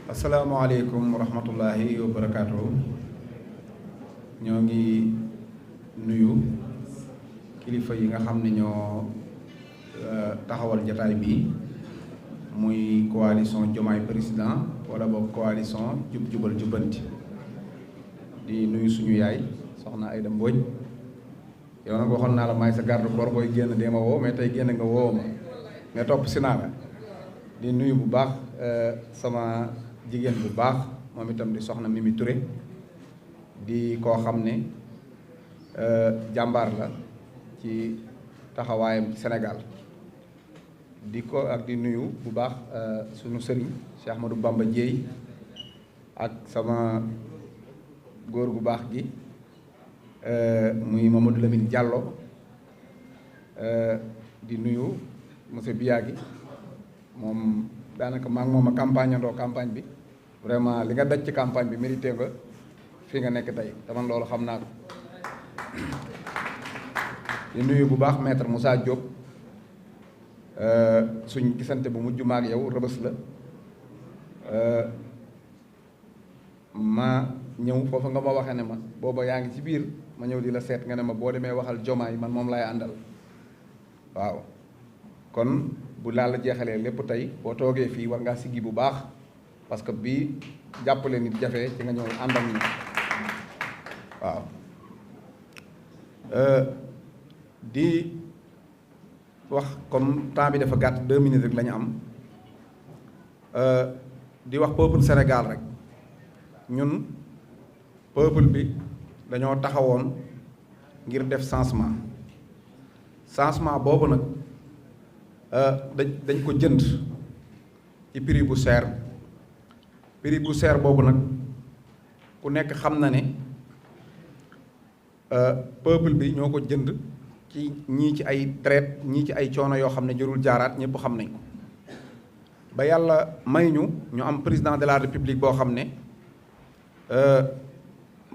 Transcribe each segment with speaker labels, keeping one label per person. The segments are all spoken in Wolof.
Speaker 1: asalaamaaleykum wa rahmatullahi wa barakaatu. ñoo ngi nuyu kilifa yi nga xam ne ñoo taxawal jataay bi muy coalition Diomaye Président wala boog coalition jub jubal jubbanti. di nuyu suñu yaay soxna Aïda Mbodj. yow nag waxoon naa la maay sa garde corps booy génn dee ma woo mais tey génn nga woo ma nga topp si naa la. di nuyu bu baax sama jigéen bu baax moom itam di soxna Mimi Touré di koo xam ne jàmbaar la ci taxawaayam ci Sénégal di ko ak di nuyu bu baax sunu sëriñ Cheikh Ahmadou Bamba Dièye ak sama góor gu baax gi muy Mamadou Lamine Diallo di nuyu monsieur Biagui moom daanaka maa ngi moom a campagne bi vraiment li nga daj ci campagne bi mérité nga fi nga nekk tey te man loolu xam naa ko. di nuyu bu baax maître Moussa Diop suñ gisante bu mujj ma ak yow Rëbës la ma ñëw foofu nga ma waxee ne ma booba yaa ngi ci biir ma ñëw di la seet nga ne ma boo demee waxal Diomaye man moom lay àndal waaw kon bu laal la jeexalee lépp tey boo toogee fii war ngaa siggi bu baax parce que bii jàppale nit jafe ci nga ñëw ànd ak ñi waaw di wax comme temps bi dafa gàtt 2 minutes rek la ñu am di wax peuple Sénégal rek ñun peuple bi dañoo taxawoon ngir def changement boobu nag dañ ko jënd ci prix bu seer boobu nag ku nekk xam na ne peuple bi ñoo ko jënd ci ñii ci ay traite ñii ci ay coono yoo xam ne jërul jaaraat ñëpp xam nañ ko ba yàlla may ñu am président de la république boo xam ne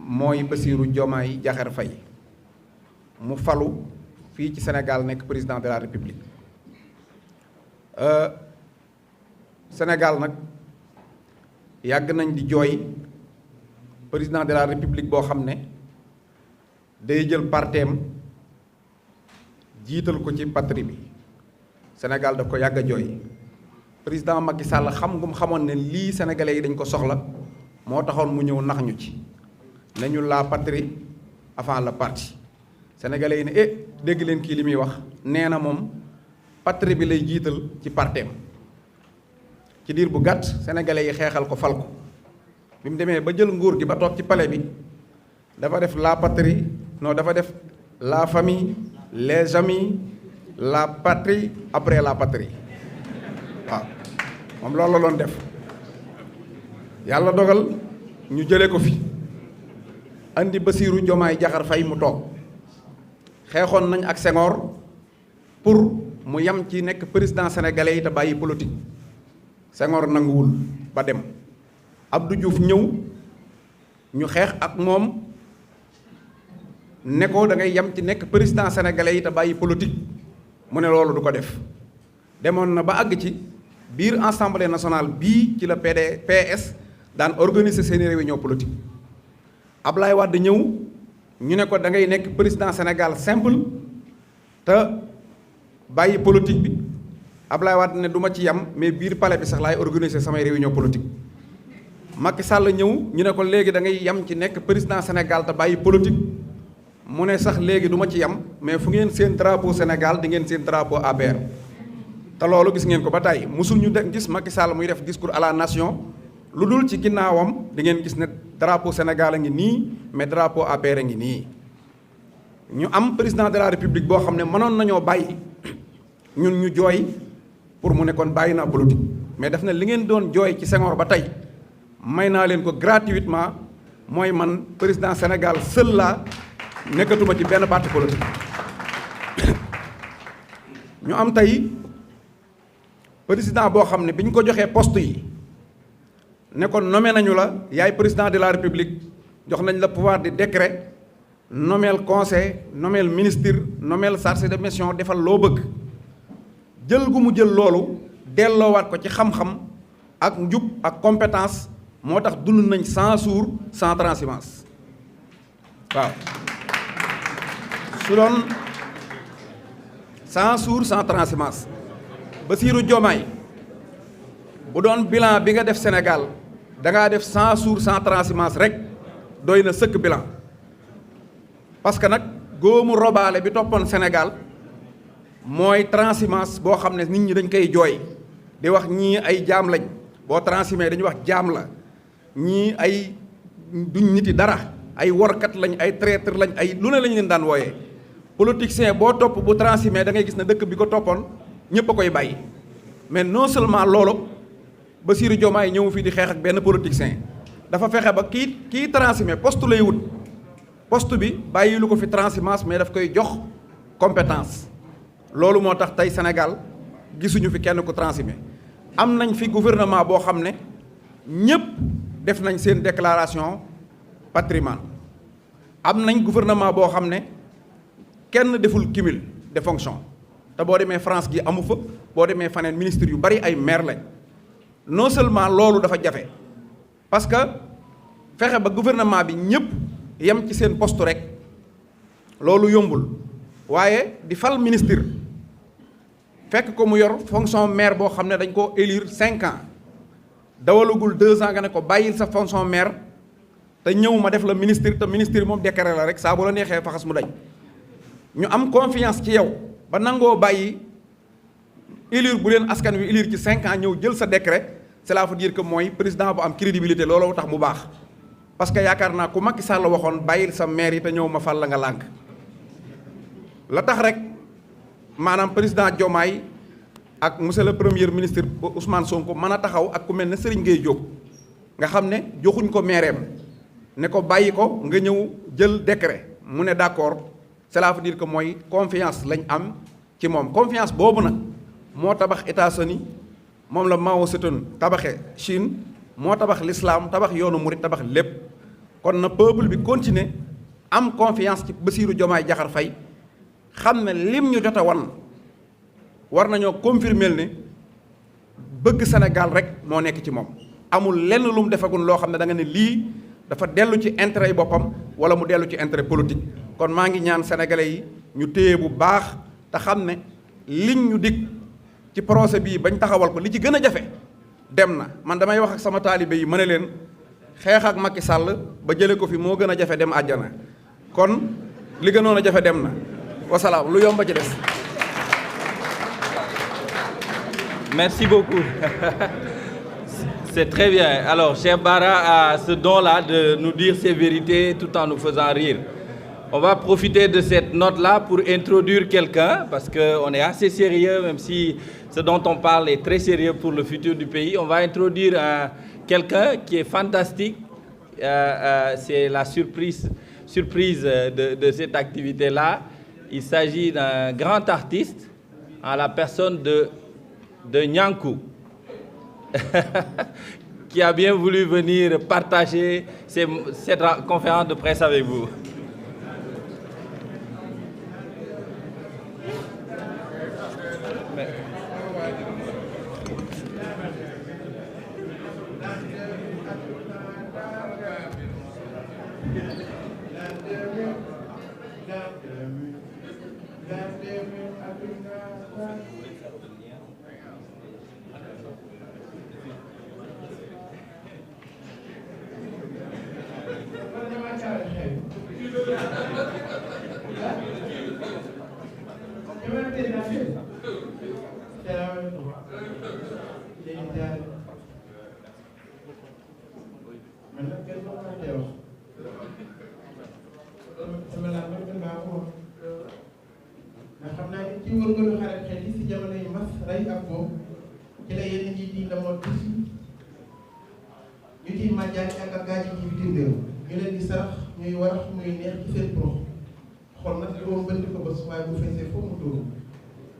Speaker 1: mooy Bassirou Diomaye Diakhar Faye mu falu fii ci Sénégal nekk président de la république Sénégal nag yàgg nañ di jooy président de la république boo xam ne day jël parteem jiital ko ci patrie bi Sénégal daf ko yàgg a jooy président Macky Sall xamoon ne lii sénégalais yi dañ ko soxla moo taxoon mu ñëw nax ñu ci nañu la patrie avant le parti sénégalais yi ne dégg leen kii li muy wax nee na moom patrie bi lay jiital ci parteem ci diir bu gàtt sénégalais yi xeexal ko fal ko bi mu demee ba jël nguur gi ba toog ci palais bi dafa def la patrie non dafa def la famille les amis la patrie après la patrie waaw moom loolu la doon def yàlla dogal ñu jëlee ko fi andi Bassirou Diomaye Diakhar Faye mu toog xeexoon nañ ak Senghor pour mu yam ci nekk président sénégalais yi te bàyyi politique Senghor nanguwul ba dem Abdou Diouf ñëw ñu xeex ak moom ne ko da ngay yam ci nekk président sénégalais yi te bàyyi politique mu ne loolu du ko def demoon na ba àgg ci biir assemblée nationale bii ci la PS daan organiser seeni réunion politique Ablaye Wade ñëw ñu ne ko da ngay nekk président Sénégal simple te bàyyi politique bi Ablaye Wade ne du ma ci yam mais biir palais bi sax laay organiser samay réunion politique Macky Sall ñëw ñu ne ko léegi da ngay yam ci nekk président Sénégal te bàyyi politique mu ne sax léegi du ma ci yam mais fu ngeen seen drapeau Sénégal di ngeen seen drapeau APR te loolu gis ngeen ko ba tey musul ñu gis Macky Sall muy def discours à la nation lu dul ci ginnaawam di ngeen gis ne drapeau Sénégal a ngi nii mais drapeau APR a ngi nii ñu am président de la république boo xam ne mënoon nañoo bàyyi ñun ñu jooy pour mu ne kon bàyyi naa politique mais daf ne li ngeen doon jooy ci Senghor ba tey may naa leen ko gratuitement mooy man président Sénégal seul la nekkatuma ci benn parti politique ñu am tey président boo xam ne bi ñu ko joxee poste yi ne ko nommé nañu la yaay président de la république jox nañ la pouvoir de décret nommeel conseil nommeel ministre nommeel chargé de mission defal loo bëgg jël gu mu jël loolu delloowaat ko ci xam-xam ak njub ak compétence moo tax dund nañ 100 jours sans transhumance waaw su doon 100 jours sans transhumance Bassirou Diomaye bu doon bilan bi nga def Sénégal da ngaa def 100 jours sans transhumance rek doy na sëkk bilan parce que nag góomu robaale bi toppoon Sénégal mooy transhumance boo xam ne nit ñi dañ koy jooy di wax ñii ay jaam lañ boo transhumé dañuy wax jaam la ñii ay duñ niti dara ay workat lañ ay traître lañ ay lu ne lañ leen daan wooyee politicien boo topp bu transhumé da ngay gis ne dëkk bi ko toppoon ñëpp a koy bàyyi mais non seulement loolu Bassirou Diomaye ñëw fii di xeex ak benn politicien dafa fexe ba kii transhumé poste lay wut poste bi bàyyi lu ko fi transhumance mais daf koy jox compétence loolu moo tax tey Sénégal gisuñu fi kenn ku transhumé am nañ fi gouvernement boo xam ne ñëpp def nañ seen déclaration patrimoine am nañ gouvernement boo xam ne kenn deful cumul de fonction te boo demee France gi amu fa boo demee faneen ministre yu bari ay maire lañ non seulement loolu dafa jafe parce que fexe ba gouvernement bi ñëpp yem ci seen poste rek loolu yombul waaye di fal ministre fekk ko mu yor fonction maire boo xam ne dañ ko élire 5 ans dawalagul 2 ans nga ne ko bàyyil sa fonction maire te ñëw ma def la ministre te ministre moom décret la rek saa bu la neexee faxas mu dañ ñu am confiance ci yow ba nangoo bàyyi élire bu leen askan wi élire ci 5 ans ñëw jël sa décret cela veut dire que mooy président bu am crédibilité looloo tax mu baax parce que yaakaar naa ku Macky Sall waxoon bàyyil sa maire yi te ñëw ma fal la nga lànk la tax rek maanaam président Diomaye ak monsieur le premier ministre Ousmane Sonko mën a taxaw ak ku mel ne Serigne Gueye Diop nga xam ne joxuñ ko maireem ne ko bàyyi ko nga ñëw jël décret mu ne d'accord cela veut dire que mooy confiance lañ am ci moom confiance boobu nag moo tabax États-Unis moom la Mao Zedong tabaxe Chine moo tabax l'islam tabax yoonu murit tabax lépp kon na peuple bi continuer am confiance ci Bassirou Diomaye Diakhar Faye xam ne lim ñu jot a wan war nañoo confirmer ne bëgg Sénégal rek moo nekk ci moom amul lenn lu mu defagul loo xam ne da nga ne lii dafa dellu ci intérêt yi boppam wala mu dellu ci intérêt politique kon maa ngi ñaan sénégalais yi ñu téye bu baax te xam ne liñ ñu dig ci procès bii bañ taxawal ko li ci gën a jafe dem na man damay wax ak sama taalibe yi ma ne leen xeex ak Macky Sall ba jële ko fi moo gën a jafe dem àjjana kon li gënoon a jafe dem na wasalaam lu yomba ci des.
Speaker 2: Merci beaucoup. C'est très bien. Alors, cher Bara a ce don-là de nous dire ses vérités tout en nous faisant rire. On va profiter de cette note-là pour introduire quelqu'un, parce qu'on est assez sérieux, même si ce dont on parle est très sérieux pour le futur du pays. On va introduire quelqu'un qui est fantastique. C'est la surprise de cette activité-là. Il s'agit d'un grand artiste, en la personne de Nyankou, qui a bien voulu venir partager cette conférence de presse avec vous.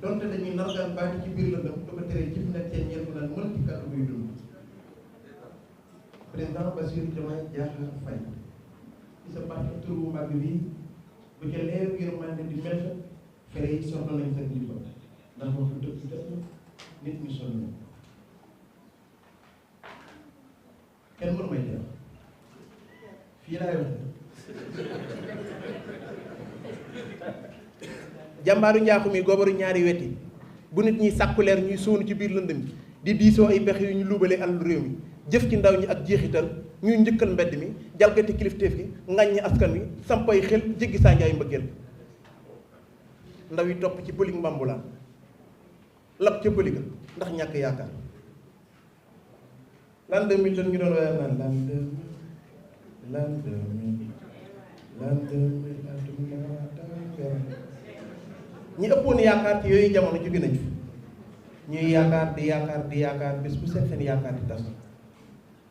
Speaker 3: donte dañuy nargaan baati ci biir lëndëm du ko tere jëf na teen ñeent naan mën ci kàddu muy dund président Bassirou Diomaye Diakhar Faye ci sa parti tur bu mag bi bu ca leeru yërmande di mel fere yi soxla nañ sa ndimbal ndax wax dëgg def na nit ñi sonn na kenn mënu may teew fii laay wax jàmbaaru njaaxum yi goobaru ñaari weti bu nit ñi sàkku leer ñuy sóonu ci biir lëndëm di diisoo ay pexe yu ñu luubalee àll réew mi jëf ci ndaw ñi ak jeexital ñuy njëkkal mbedd mi jalgati kilifteef gi ŋàññi askan wi sampay xel jéggi saa njaay mbëggeel ndaw yi topp ci pëlig mbambulaan lab ca pëliga ndax ñàkk yaakaar l'an 2000 dañ ñu doon weer naan l'an 2000 ñi ëppoon yaakaar ci yooyu jamono jóge nañ fi ñuy yaakaar di yaakaar bés bu seen yaakaar di tas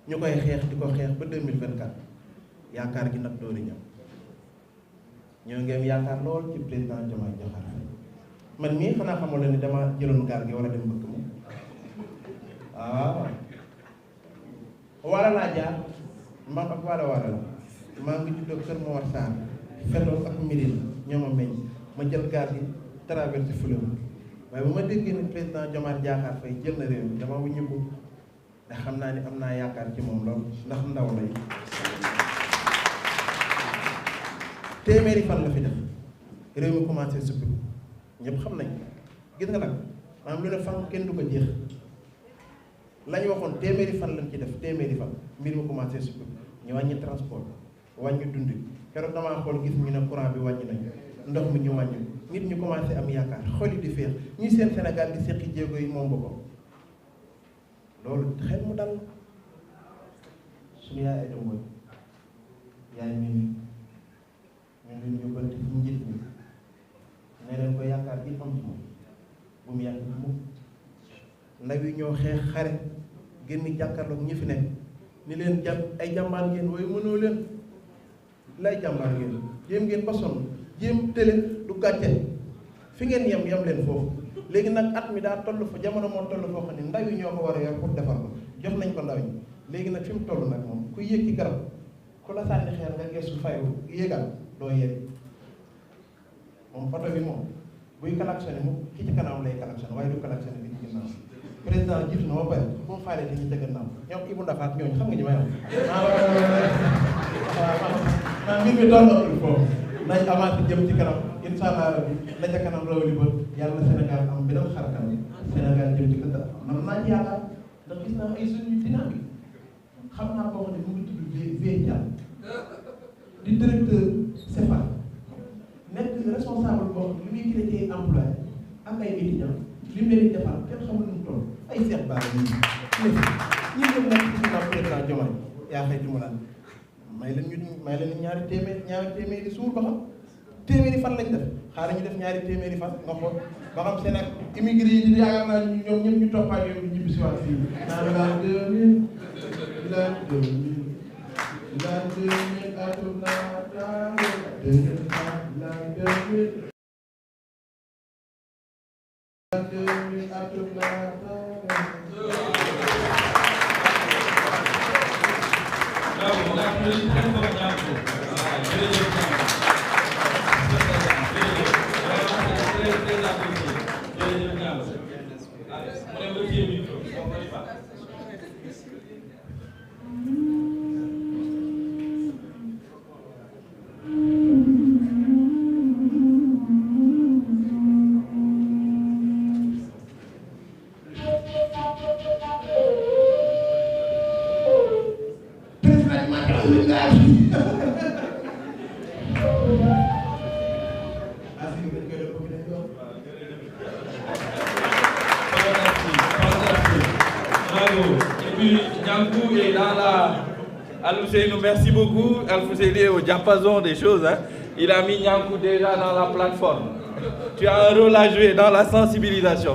Speaker 3: ñu koy xeex di ko xeex ba 2024 yaakaar gi nag doori ñëw ñoo ngi am yaakaar lool ci président Diomaye Diakhar Faye man mii xanaa xamoon la ni dama jëloon gaal gi war a dem mbëkk ma waaw wala laa jaar man ak wala la maa ngi juddoo Kër Momar Sarr Fetto ak Mirine ñoo ma meññ ma jël gaal gi traversé fleuve waaye bu ma déggee ne président Diomaye Diakhar Faye jël na réew mi dama wuñu ko ndax xam naa ni am naa yaakaar ci moom lool ndax ndaw lay téeméeri fan la fi def réew mi commencé suppi ñëpp xam nañ gis nga nag maanaam lu ne fan kenn du ko jeex la ñu waxoon téeméeri fan lañ ci def téeméeri fan mbir mi commencé suppi ñu wàññi transport wàññi dund keroog damaa xool gis ñu ne courant bi wàññi nañ ndox mi ñu wàññi nit ñu commencé am yaakaar xol yi di féex ñuy seen Sénégal di seqi jéego yi moom boppam loolu xel mu dal suñu yaay ay doom yaay ñu leen yóbbante ci njiit ñi ne leen ko yaakaar gi am ci moom bu mu yàgg mukk ndaw yi ñoo xeex xare génn jàkkaarloog ñi fi nekk ni leen ay jàmbaar ngeen waaye mënoo leen lay jàmbaar ngeen jéem ngeen ba sonn jéem tële du gàcce fi ngeen yem leen foofu léegi nag at mi daa toll fa jamono moo toll foo xam ne ndaw yi ñoo ko war a yor pour defar ko jox nañ ko ndaw ñi léegi nag fi mu toll nag moom ku yéeg ci garab ku la sànni xeer nga gestu fayu yéegal doo yéeg moom oto bi moom buy klaxonné mu ki ci kanam lay klaxonné waaye du klaxonné bi ci ginnaaw président jiitu na ba pare bu mu faalee dañuy ca gannaaw ñoom Ibou Ndafaat ñooñu xam nga ñu may wax maa mbir mi tollootul foofu nañ avancé jëm ci kanam incha allah rabbi la ca kanam rawali ba yàlla Sénégal am beneen xar kanam Sénégal jëm ci kanam man naa ci yaakaar ndax gis naa ay jeunes yu dynamique xam naa koo xam ne mu ngi tudd Vieux di directeur CEFA nekk responsable boo xam ne li muy créé emploi ak ay étudiants li mu leen di defal kenn xamul nu mu toll ay seet baax na ñi ñëpp nekk ci ginnaaw président Diomaye yaa xëy mu naan may leen ñaari téeméeri suur ba xam téeméeri fan lañ def xaaral ñu def ñaari téeméeri fan nga xool ba xam Sénégal immigré yi di yaakaar naa ñoom ñëpp ñu toppaat yow ñu ñibbi si waat fii naan l'an 2000 atum naataange 2000 atum
Speaker 2: Al-Ousseynou, merci beaucoup. Al-Ousseynou est au diapason des choses. Hein. Il a mis Niankou déjà dans la plateforme. Tu as un rôle à jouer dans la sensibilisation.